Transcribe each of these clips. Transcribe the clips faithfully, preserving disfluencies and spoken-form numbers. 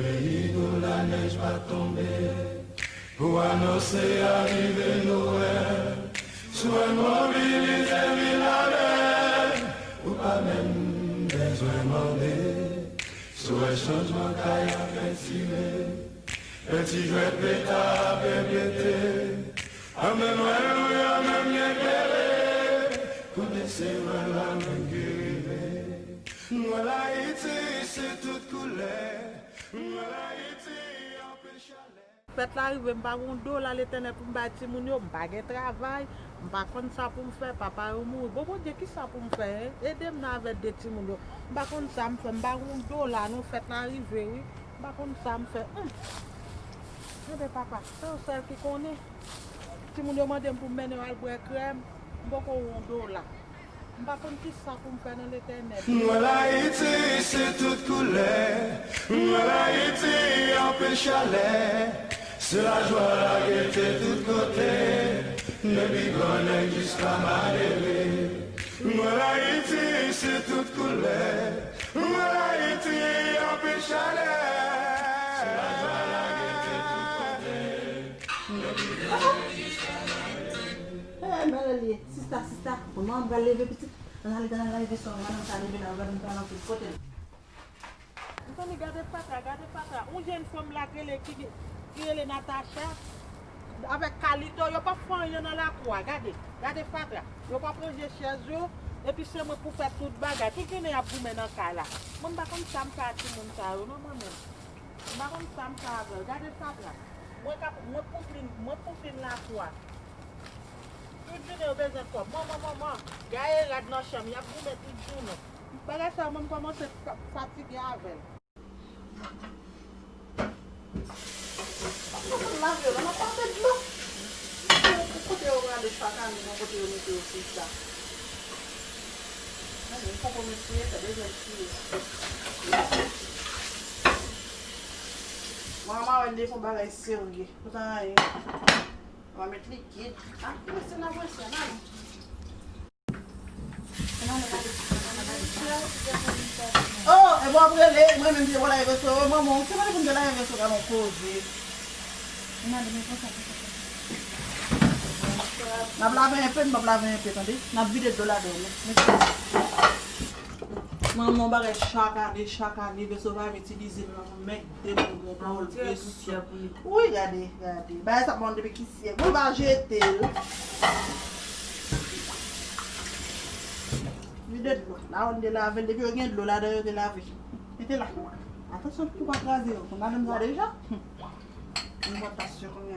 Peyi nou lanèj pa tonbe pou anonse arive Nwèl. Si w mobilize vil avè w, ou pa menm bezwen mande. Si w chanjman kay ap pentire, penti jwèt peta ap repete. Anben Nwèl nou yo menm gen klere. Kote se Nwèl la menm ki rive. Nwèl Ayiti se tout koulè. Nwèl Ayiti anpil chalè. Fèt la rive, m pa gen yon dola Letènèl pou m bay timoun yo, m pa gen travay, m pa konn sa pou m fè, papa yo mouri. Bon, Bondye, kisa pou m fè, en? Ede m nan avè de timoun yo. M pa konn sa m fè, m pa gen yon dola non, fèt la rive, wi. M pa konn sa m fè. Hum. Tande, papa, se ou sèl ki konnen. Timoun yo mande m pou m mennen yo al bwè krèm, m poko gen yon dola. M pa konn kisa pou m fè non Letènèl. Nwèl Ayiti se tout koulè. Nwèl Ayiti anpil chalè. Se lajwa, lagete tout kote. Depi grannèg jiska malere. Nwèl Ayiti se tout koulè. Nwèl Ayiti anpil chalè. Se lajwa, lagete tout kote. Eh, Mèlèlie, sista, sista, manman m pral leve pitit. Ann ale, ann ale lave veso a, madanm sa leve la, gade m pral antre kote l. Mezanmi, gade fatra, gade fatra. Yon jèn fanm la k rele, ki, ki rele Natacha, avèk Kalito, yo p ap fè anyen nan lakou a, gade, gade fatra. Yo p ap ranje chèz yo, epi se mwen pou fè tout bagay. Tout jounen y ap goumen nan kay la. Mwen m pa konn sa m fè ak timoun sa yo, non, mwen menm. M pa konn sa m fè avè l. Gade fatra. Mwen k ap, mwen pou fin, mwen pou fin lakou a. Tout jounen yo bezwen kòb. Manman, manman, gaye rad nan chanm, y ap goumen tout jounen. Bagay sa yo, mwen m kòmanse fa-, fatige avè l. Sa fè m lave yo la, m ap pase dlo. Kote yo prale chak ane, nan kote yo mete yo sou sa. Mwen menm, fòk mwen siye, fè dezyèm siye. Mwen, mwen wè l fè yon bagay serye. Pou sa anyen. Mwen met likid. Ah, prese nan prese, nan. Oh, e bon, ap rele, mwen menm, se pou lave veso, manman, se mwen pou m te lave veso, gade yon koze. N ap lave enpe, n ap lave enpe, tande. N ap vide dlo ladan, men, men. Manman, bagay chak ane, chak ane, veso pa vin itilize, manman, men. Te bon, bon, bon, l te sou. Wi, gade, gade. Bagay sa bon depi ki syèk. Wi, pa jete l. Vide dlo. La, ou te lave l. Depi yo gen dlo ladan, yo te lave. Mete la. Atansyon pou pa kraze yo. Konn madanm sa deja. Hum. Yon bòt tasyon kounye a.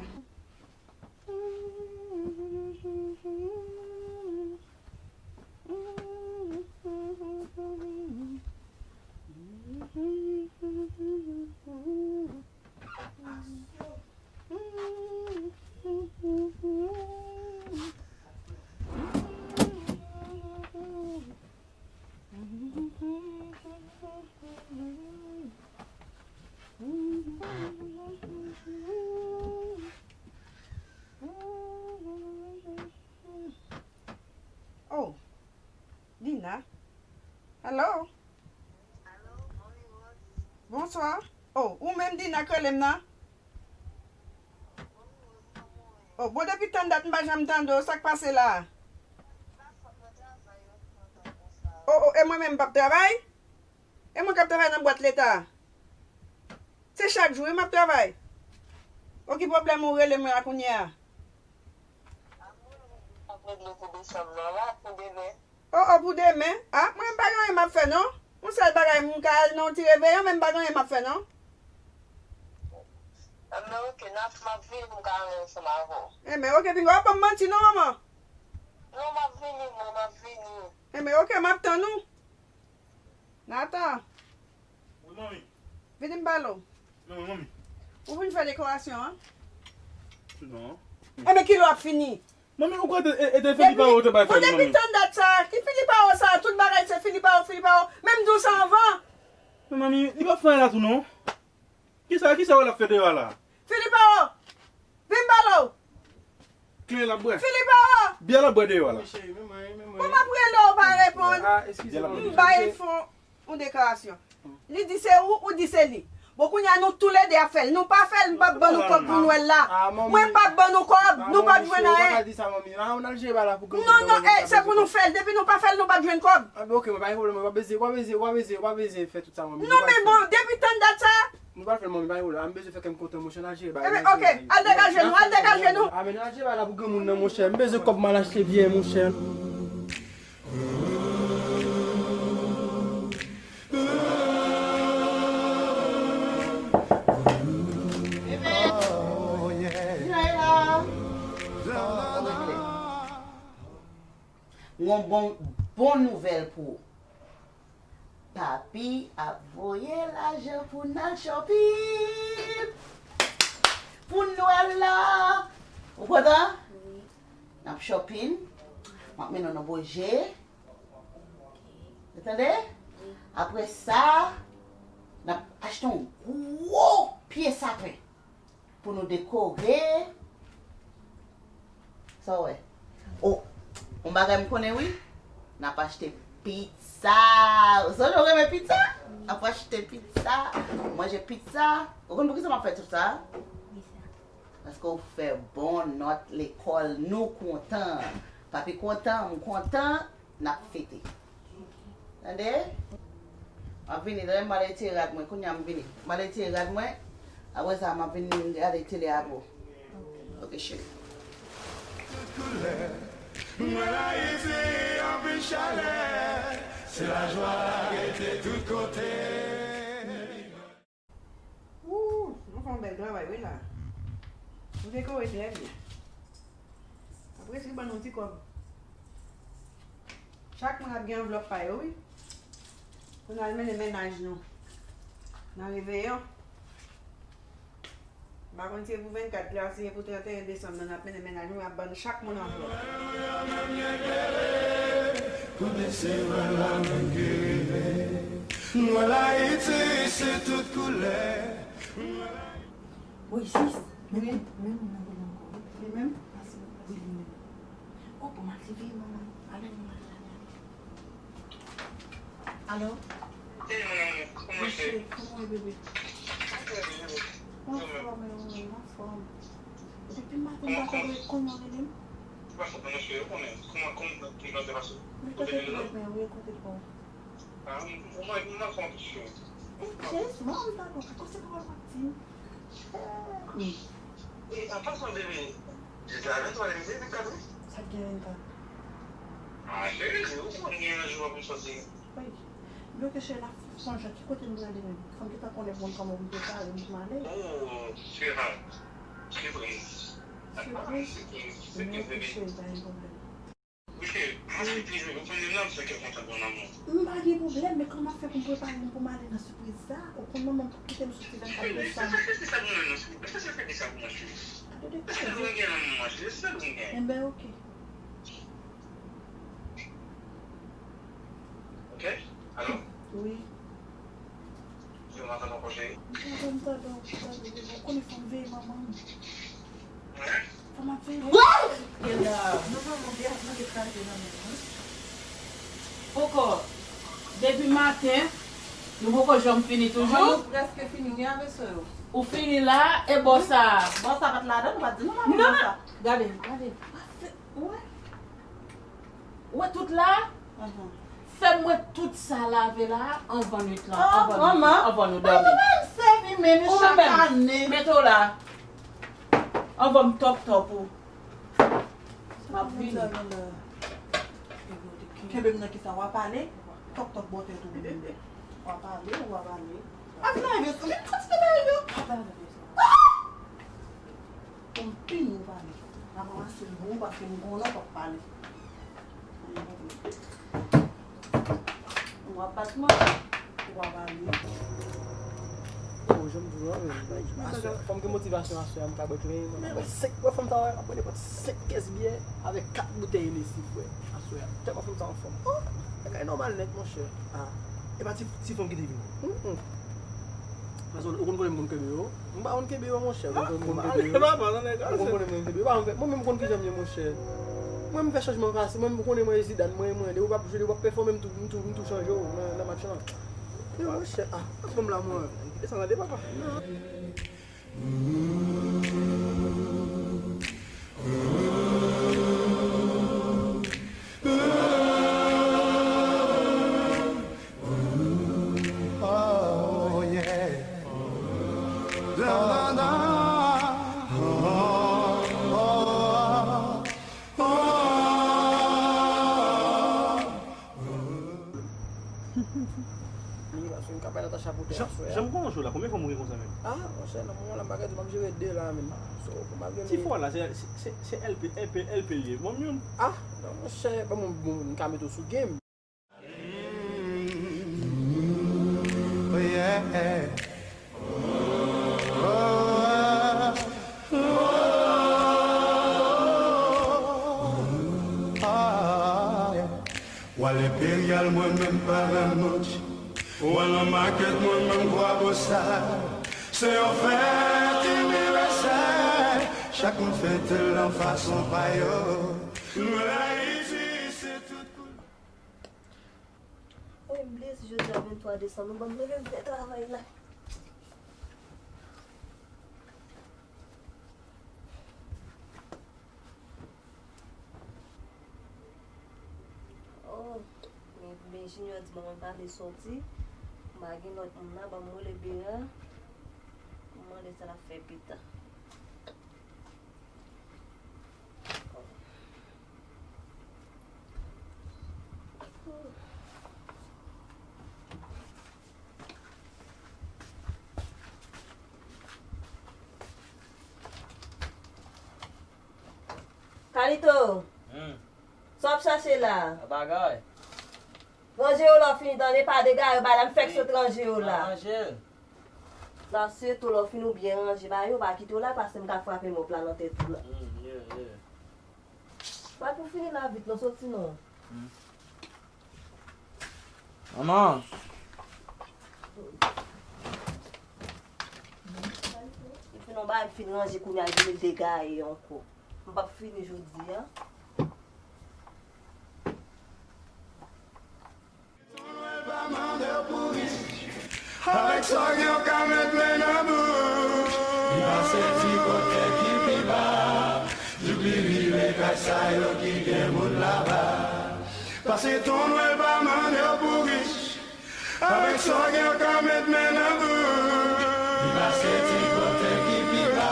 Oh, Dina. Hello. Bonswa. Oh, ou menm Dina k rele m nan? Oh, bon, depi tann dat m pa janm tande w, sa k pase la? Oh, oh, e mwen menm m p ap travay? E mwen k ap travay nan bwat leta? Se chak jou wi m ap travay. Oh, ki pwoblèm ou rele mwen la kounye a? Oh, oh, pou demen? Ah, mwen m pa gen anyen m ap fè non. Yon sèl bagay m ka al nan yon ti reveyon, men m pa gen anyen m ap fè non. Enben, oke, n ap, m ap vini pou m ka antre ansanm avè w. Enben, oke, pinga w ap ban m manti non, manman. Non, m ap vini, mwen, m ap vini. Enben, oke, m ap tann ou. Natan. Wi, manmi. Vini m pale w. Non, manmi. Ou vin fè dekorasyon an? Non. Enben, kilè w ap fini? Manmi, ou kwè e, e, e te Filipa ou te bay fè li, manmi? Depi tann dat sa, ki Filipa ou sa, tout bagay se Filipa ou, Filipa ou. Menm di w sa anvan. Men manmi, li p ap fè anyen la tou non. Kisa, kisa w wè l ap fè deyò a la? Filipa ou, vin m pale w. Kle l ap bwè. Filipa ou. Byè l ap bwè deyò a la. Wi, cheri, men mwen, men mwen. Bon, m ap rele w, ou pa reponn. Ah, eskize m. M bay fon. Yon deklarasyon. Li di se ou, ou di se li. Bon, kounye a nou toulede ap fè l. Nou pa fè l, m p ap ban nou kòb pou nou wè l la. Mwen p ap ban nou kòb, nou p ap jwenn anyen. Non, non, e, se pou nou fè l. Depi nou pa fè l, nou p ap jwenn kòb. Ah, ben, ok, mwen pa gen pwoblèm, mwen pa bezwen, pa bezwen, pa bezwen, pa bezwen fè tout sa, manmi. Non, men bon, depi tann dat sa. Nou pa fè l, manmi, pa gen pwoblèm. M bezwen fè kè m kontan, monchè, n al jere bagay. Ebyen, ok, al degaje nou, al degaje nou. Ah, men n al jere bagay la pou granmoun nan, monchè. M bezwen kòb m al achte biyè, monchè. Yon bon, bon nouvèl pou ou. Papi ap voye lajan pou n al shopping pou Nwèl la. Ou kontan? Wi. N ap shopping. M ap mennen w nan Boje. Ou tande? Wi. Apre sa, n ap achte yon gwo pye sapen pou nou dekore. Sa w wè? O, yon bagay m konnen wi, n ap achte pizza. Ou sonje w renmen pizza? N ap achte pizza, manje pizza. Ou konn poukisa m ap fè tout sa? Paske w fè bon nòt lekòl, nou kontan. Papi kontan, m kontan, n ap fete. Tande? M ap vini, tande, m al retire rad mwen. Kounye a m vini. M al retire rad mwen. Apre sa, m ap vin gade tele avè w. Ok, cheri. Mwen Ayiti, anpil chalè, se lajwa rete tout kote. Ooh, nou fè yon bèl travay wi la. Nou dekore trè byen. Apre si ban nou ti kòb. Chak mwa ap gen anvlòp pa yo wi. Pou n al mennen mennaj nou nan reveyon. M pa konn si e pou vennkat la, si e pou trannteyen desanm nan, n ap mennen mennaj nou, n ap ban chak moun anvlòp. Kote se Nwèl la menm ki rive. Nwèl Ayiti se tout koulè. Wi, sis. Wi. Men moun nan vin ankò, wi. Li menm? Wi, li menm. Oh, bon, m ap leve, manman. Alo, manman. Alo? Hey, mon amour, comment c'est? Kòman w ye, bebe? Anfòm, wi, anfòm. Depi maten m pa tande, kòman w rele m? Ou pa konprann, monchè, ou konnen. Kòman, kòman, kòman se pase? Ou te vin la? Wi, kote kò w? Ah, m, m, m anfòm, monchè. Jezi, mwen anvi pale w, kòman se kòman w ap di m? E, an pasan, bebe, Jezi a venntrwa, li vin vennkat, wi. Sa k gen vennkat? Ah, cheri, ou konn gen yon jou w ap sòti. Wi. Yo ke chè la, sonje ki kote m prale menm. Fò m gentan konnen bon kòman pou m prepare m pou m ale. Oh, sweetheart. Sipriz. Sipriz? Sipriz, sipriz, bebe. Wi, cheri, m ap swiv li, ou konn menm nan, m fè kè kontan pou nanm ou. M pa gen pwoblèm, men kòman m ap fè pou m prepare m pou m ale nan sipriz sa? Ou konn manman m p ap kite m soti vennkat desanm. Cheri, sa fè sa pou mwen non, cheri. Sa fè sa pou mwen, cheri. Sa fè sa pou mwen, cheri. Sa fè sa pou mwen. Enben, oke. Ok? Alo? Wi. Yo, m ap tann ankò, cheri. M tande, m tande, m tande, bebe. Ou konnen fò m veye manman m. Hein? Fò m ap veye. Gela, non, manman, gela, mete kraze nan men mwen. Poko. Depi maten, nou poko janm fini toujou. Manman, nou prèske fini, wi, avè sè yo. Ou fini la, e bò sa? Bò sa pa t ladan, nou pa t di nou pa vin bò sa. Gade, gade. Ou wè? Ou wè tout la? Fè m wè tout sa lave la anvan nwit lan, anvan nou, anvan nou dòmi. Manman, m sèvi men nou chak ane. Mete w la. Anvan m tòp tòp ou. M ap vini. Kenbe m nan kisa w ap pale? Tòp tòp bòtè tou. W ap pale, w ap pale. Ap lave, vin kontinye lave. Pou m pini w pale. M ap ranse l bon paske m konnen w p ap pale. Ou ap bat mwen, ou pa pale. Oh, jan m di w la, men, aswè, fò m gen motivasyon aswè a, m ka bwè plen, mwen ka bwè senk, wè fanm sa a, m ap bwè nenpòt senk kès byè avèk kat boutèy Hennessy, frè, aswè a. Tèlman fanm sa anfòm. Oh, bagay nòmal nèt, monchè. Ah, e pa ti, ti fanm ki te vini. Mm, mm. Paske ou konn konnen m konn kenbe yo. M pa konn kenbe yo, monchè. Ou konn konnen m konn kenbe yo. Ou konn konnen m konn kenbe yo. Mwen menm, m konn kijan m ye, monchè. Mwen, m fè chanjman pase. Mwen, m konnen mwen e Zidane. Mwen, mwen, depi w ap jwe, depi w ap pèfòme, m tou, m tou, m tou chanje w nan, nan match lan. Yo, monchè, ah, pa ban m la, mwen. Desann la de papa. Oh, yeah. Jan, jan m kòmanse la, konbyen fwa m gen konsa menm? Ah, monchè, nan moman la, m pa ka di m ap jere de la menm. So, pou m ap jere. Ti fwa la, se, se, se, se L P, L P, L P l ye. Bon, menm. Ah, non, monchè, bon, bon, bon, m ka mete w sou game. Oh, yeah. Wal Enperyal, mwen menm pa Ramochi. Wal Lanmakèt, mwen menm Kwa Bosal. Se yon fèt inivèsèl, chak moun fete l nan fason pa yo. Mwen Ayiti, se tout koulè. Wi, m bliye si jodi a venntwa desanm, nou ban m leve m fè travay la. Oh, men, men Junior di manman l pa vle sòti. M pa gen lòt moun la, ban m rele Bera. M mande sa l ap fè pita. Kalito! Hmm. Sa w ap chache la? A bagay. Ranje yo lè w fini, tande, pa degare bagay la, m fèk sot ranje yo la. Wi. Ranje l. La, sitou lè w fin ou byen ranje bagay yo, pa kite yo la, paske m ka frape mòp la nan tèt ou la. Hmm, yeah, yeah. Pral pou fini la vit non, soti non. Hmm. Manman! Epi non, bagay m fin ranje kounye a, epi l degaye ankò. M p ap fini jodi a. Ton nwèl pa mande w pou rich. Avèk sa w gen, w ka met men nan bouch. Li pase ti kotè ki pi ba. Jouk li rive kay sa yo ki gen moun laba. Pase ton nwèl pa mande w pou rich. Avèk sa w gen, w ka met men nan bouch. Li pase ti kotè ki pi ba.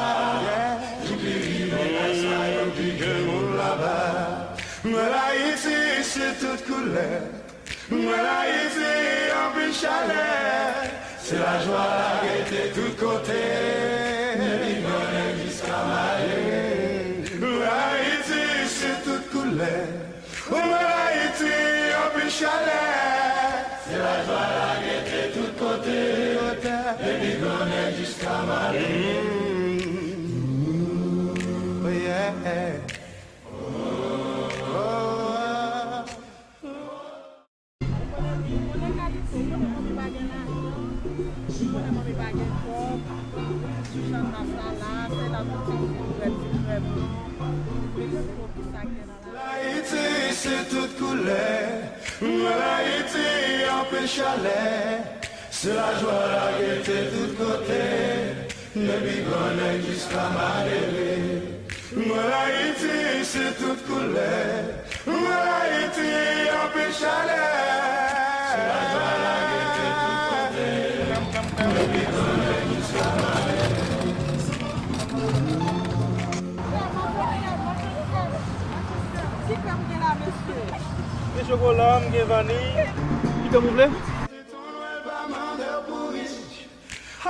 Jouk li rive kay sa yo ki gen moun laba. Mwen Ayiti, se tout koulè. Mwen Ayiti, anpil chalè. Se lajwa, lagete tout kote. Depi grannèg jiska malere. Mwen Ayiti, se tout koulè. Mwen Ayiti, anpil chalè. Se lajwa, lagete tout kote. Depi grannèg jiska malere. Oh, yeah. Ou konnen, ou konnen kalite, ou konnen manmi pa gen lajan, ou konnen manmi pa gen kòb, sou chanmas la la, se la nou ti krèp, ti krèp, nou, nou vle pou sa gen nan lavi. Ayiti, se tout koulè, mwen Ayiti, anpil chalè, se lajwa, lagete tout kote, depi grannèg jiska malere. Mwen Ayiti, se tout koulè. Mwen Ayiti, anpil chalè. Gen chokola, m gen vaniy. Ki krèm ou vle?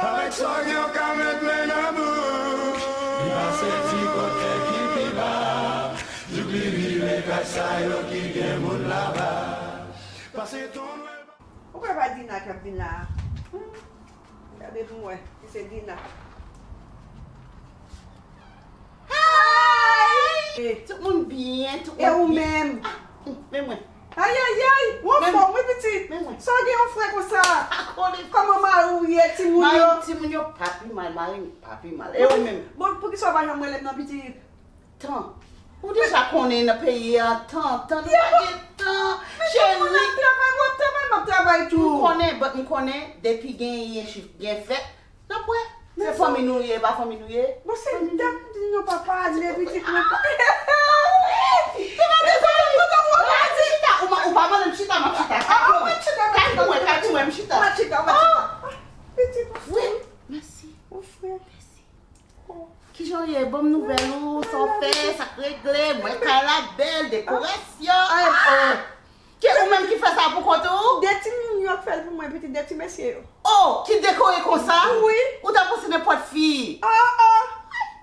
Avèk sa w gen, w ka met men nan bouch. Li pase ti kotè ki pi ba. Jouk li rive kay sa yo ki gen moun laba. Pase ton nwèl. Ou kwè pa Dina k ap vin la a? Hmm. Gade pou m wè si se Dina. Hi! Tout moun byen, tout moun byen. E ou menm? Ah, men mwen. Ayayay, ou anfòm wi pitit. Men mwen. Sa w gen yon frè konsa? Kòman mari w ye, timoun yo? Mari m, timoun yo pa pi mal, mari m pa pi mal. E ou menm? Bon, poukisa w pa janm rele m nan pitit? Tan. Ou deja konnen nan peyi a, tan, tan, nou pa gen tan, cheri. M ap travay, m ap travay, m ap travay tou. M konnen, but m konnen, depi gen, gen chif, gen fèt, n ap wè. Se fanmi nou ye, pa fanmi nou ye. Bon, se dat m di nou pa pale, pitit mwen pa. Ou pa mande m chita, ou pa mande m chita, m ap chita. Kay pou mwen, kay pou mwen, m chita. M ap chita, m ap chita. Pitit, ou fre. Mèsi. Ou fre. Mèsi. Kijan w ye? Ban m nouvèl ou, sa w fè, sa k regle, mwen kay la bèl, dekorasyon. Ke ou menm ki fè sa pou kont ou? De timoun yo k fè l pou mwen, pitit, de ti mesye yo. Oh, ki dekore konsa? Wi. Ou ta panse nenpòt fi? Ah, ah.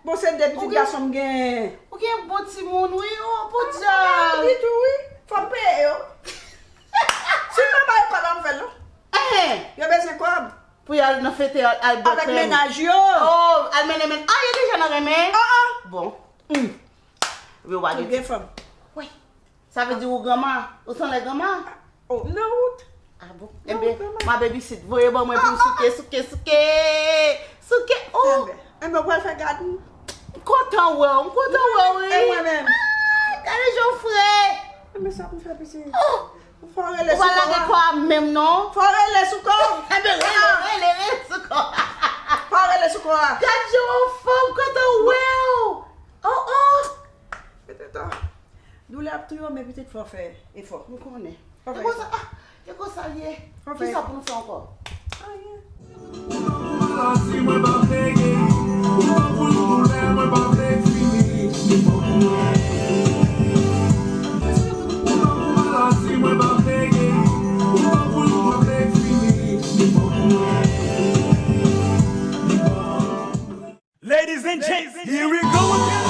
Bon, se de pitit gason m gen. Ou gen bon timoun, wi. Oh, podyab. Ditou, wi. Fò m peye yo. Si m pa ba yo kòb, m fè l non. Yo bezwen kòb. Pou y al nan fete, al, al bwè krèm. Avèk mennaj yo. Oh, al mennen men. Ah, yo deja nan renmen? Ah, ah. Bon. Hmm. Yo pa gen fanm. Wi. Sa vle di ou granma? Ou sanble granma? Oh, nan wout. Ah bon? Enben, ma babysit, voye ban mwen pou m souke, souke, souke. Souke, oh. Enben, enben, w pral fè gad. M kontan wè w, m kontan wè w, wi. E mwen menm? Ah, gade jan w fre. Enben, sa pou m fè, pitit? Oh. Fò w rele sou kò a. Ou pa lage kò a menm non. Fò w rele sou kò a. Enben, rele, rele, rele sou kò a. Fò w rele sou kò a. Gad jan w anfòm, kontan wè w. Oh, oh. Petèt, ah, doulè ap touye w, men pitit fò w fè efò. M konnen. Fò w fè efò. E konsa, ah, e konsa l ye. Fò w fè efò. Kisa pou nou fè ankò? Anyen. Maladi mwen pa plege, ou tankou yon doulè mwen pa vle fini. Li bon pou mwen. Ou tankou maladi mwen pa plege, ou tankou yon mwen vle fini. Li bon pou mwen. Li bon pou mwen. Ladies and gents, here we go again.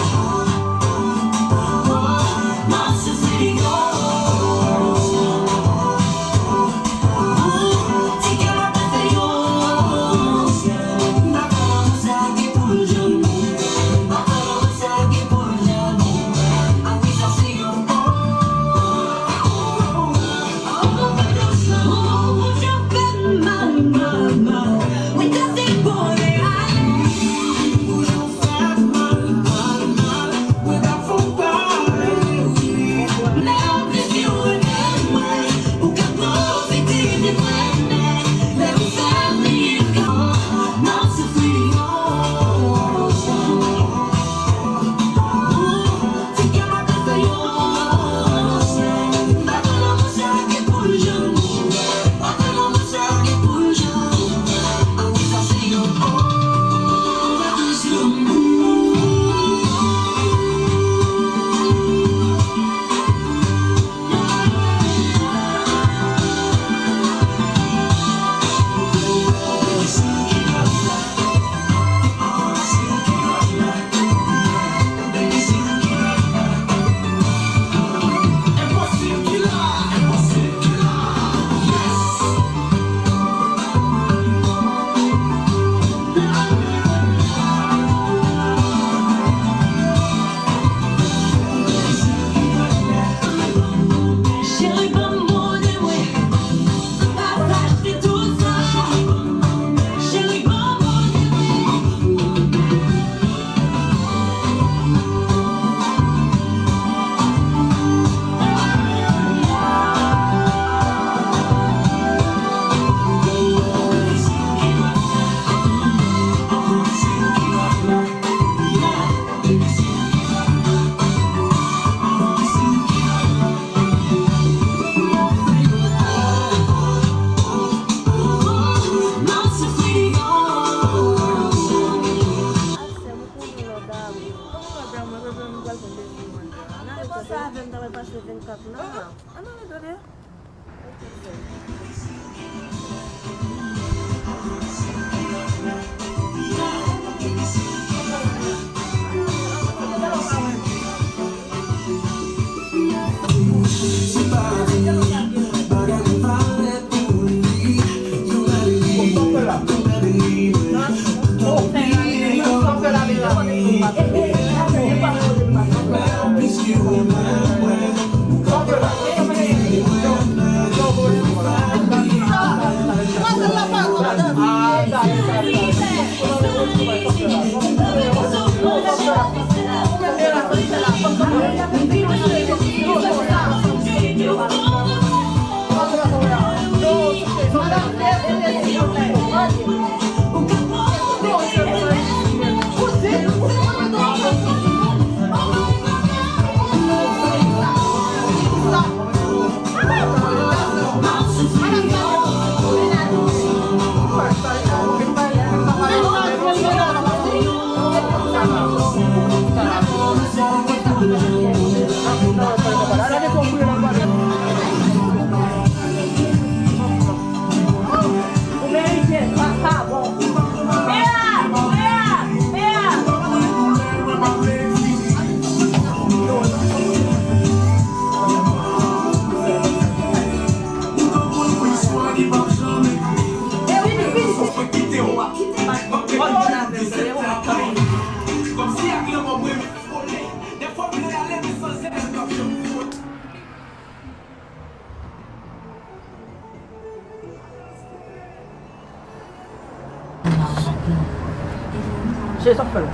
Cheri, sa fè la.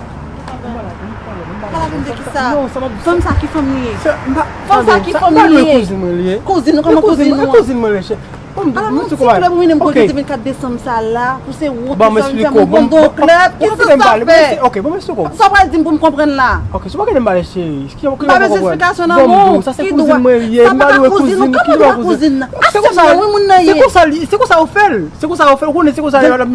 Pale avè m de kisa? Non, sa pa... Fanm sa ki fanm li ye? Fanm sa ki fanm li ye? Kouzin mwen li ye. Kouzin ou, kòman kouzin ou an? Kouzin mwen li ye, cheri. Ala non, ti klèb ou mennen m kote ti vennkat desanm sa la, pou se wont ki sa vin fè mwen pran don klèb. Kisa sa fè? Ok, ban m esplike w. Sa w pral di m pou m konprann la? Ok, se pa gade m pale, cheri. M pa bezwen esplikasyon nan men w. Sa se kouzin mwen li ye. M pa dwe kouzin. Ki dwa kouzin? A se mwen wi moun nan ye. Se konsa yo fè l. Se konsa yo fè l. Ou konnen se konsa yo fè l.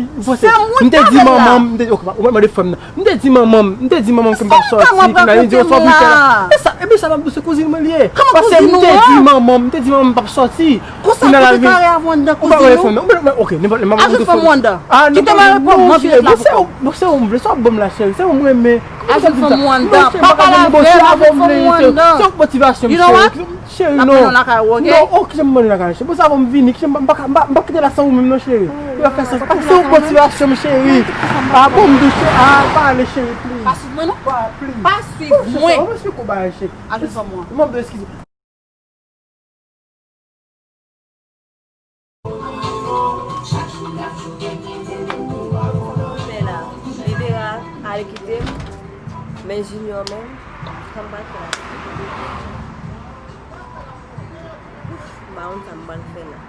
M te di manman m, m te, ok, ou mande fanm nan. M te di manman m, m te di manman m ke m p ap sòti. Kounye a li di yo sòt m fè la. E sa, epi sa m ap di w, se kouzin mwen li ye. Paske m te di manman m, m te di manman m m p ap sòti. Kounye a la vin. Ou pa wè fanm nan. Ou mwen, ok, nenpòt lè m ap... Ajoute fanm ou anndan. Ah non, non, cheri, bon, se ou, bon, se ou m vle, sa w ap ban m la, cheri, se ou m renmen. Ajoute fanm ou anndan. Pa pale avè m, ajoute fanm ou anndan. Se yon motivasyon, cheri. Cheri, non. Non, ok, jan m mande lakay, cheri. Bon, sa bon, m vini, cheri, m pa, m pa, m pa kite la san ou menm, non, cheri. Yo fè sans. Se yon motivasyon, cheri. Ah, bon, m douche. Ah, pa ale, cheri, please. Pa swiv mwen, non. Pa, please. Pa swiv mwen. Cheri, mwen esplike w bagay, cheri. Ajoute fanm ou an. Mwen eskize. Men la, Libera al kite m, men Junior menm, sa m pral fè la? Ouf, m pa konn sa m pral fè la.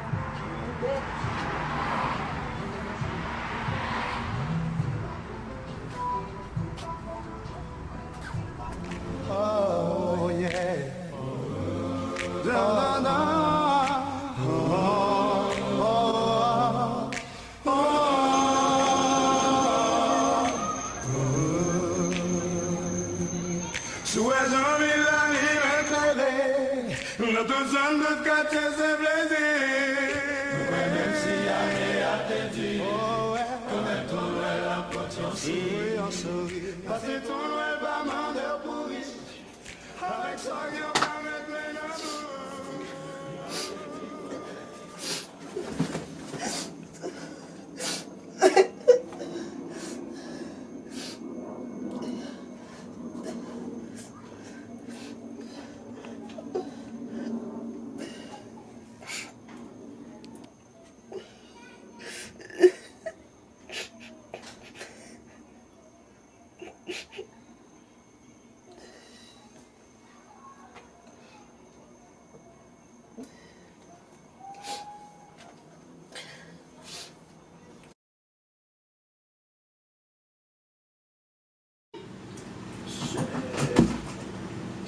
Oh, yeah. Si w wè jan vil la li klere, nan tout zòn, tout katye se plezi. Mwen menm si ane a te di, kanmenm tou lwen l ap pot yon souri. Paske tou lwen l pa mande w pou ri. Avèk sa yo ka met men nan bouch. Shit.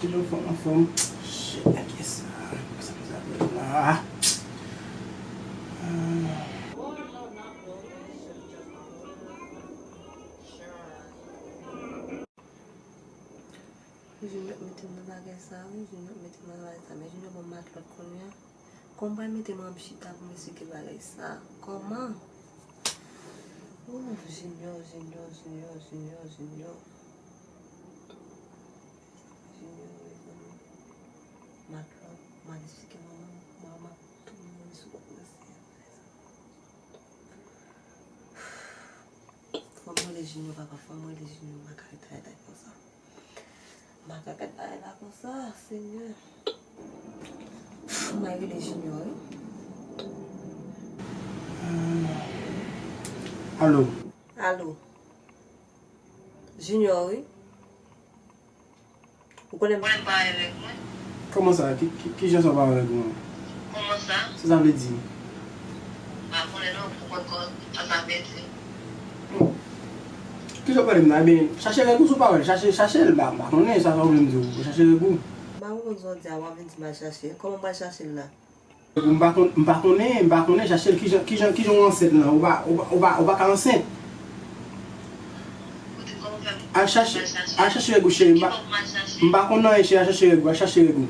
Toujou fòm anfòm. Shit, gade sa. Sa, sa, sa, la. Ah. Junior mete m nan bagay sa, wi, Junior mete m nan bagay sa, men Junior ban m matlòt kounye a. Kòman m pral mete m anba chita pou m esplike bagay sa? Kòman? Ooh, Junior, Junior, Junior, Junior, Junior. Junior, mezanmi. Matlòt, m al esplike manman m, manman m ap touye m sou kont mesye a. Fò m rele Junior, papa, fò m rele Junior, m pa ka ret la konsa. M pa ka ret la konsa, Senyè. Fò m rele Junior, wi. Alo. Alo. Junior, wi. Ou konnen m pa avèk mwen. Kòman sa? Ki, ki, kijan sa w pa avèk mwen? Kòman sa? Sa sa vle di? M pa konnen non, pou kont kò, sa sa vle di. Kijan w pale m nan? Ebyen, chache règ ou si w pa wè l. Chache, chache l, m pa, m pa konnen sa sa w vle m di w. Chache règ ou. M pa konprann sa w di a, w ap vin di m al chache. Kòman m pral chache l la? M pa kon-, m pa konnen, m pa konnen, chache l, kijan, kijan, kijan w ansent lan, ou pa, ou pa, ou pa, ou pa ka ansent. Al chache, al chache règ ou, cheri, m pa, m pa konn anyen, cheri, al chache règ ou, al chache règ ou.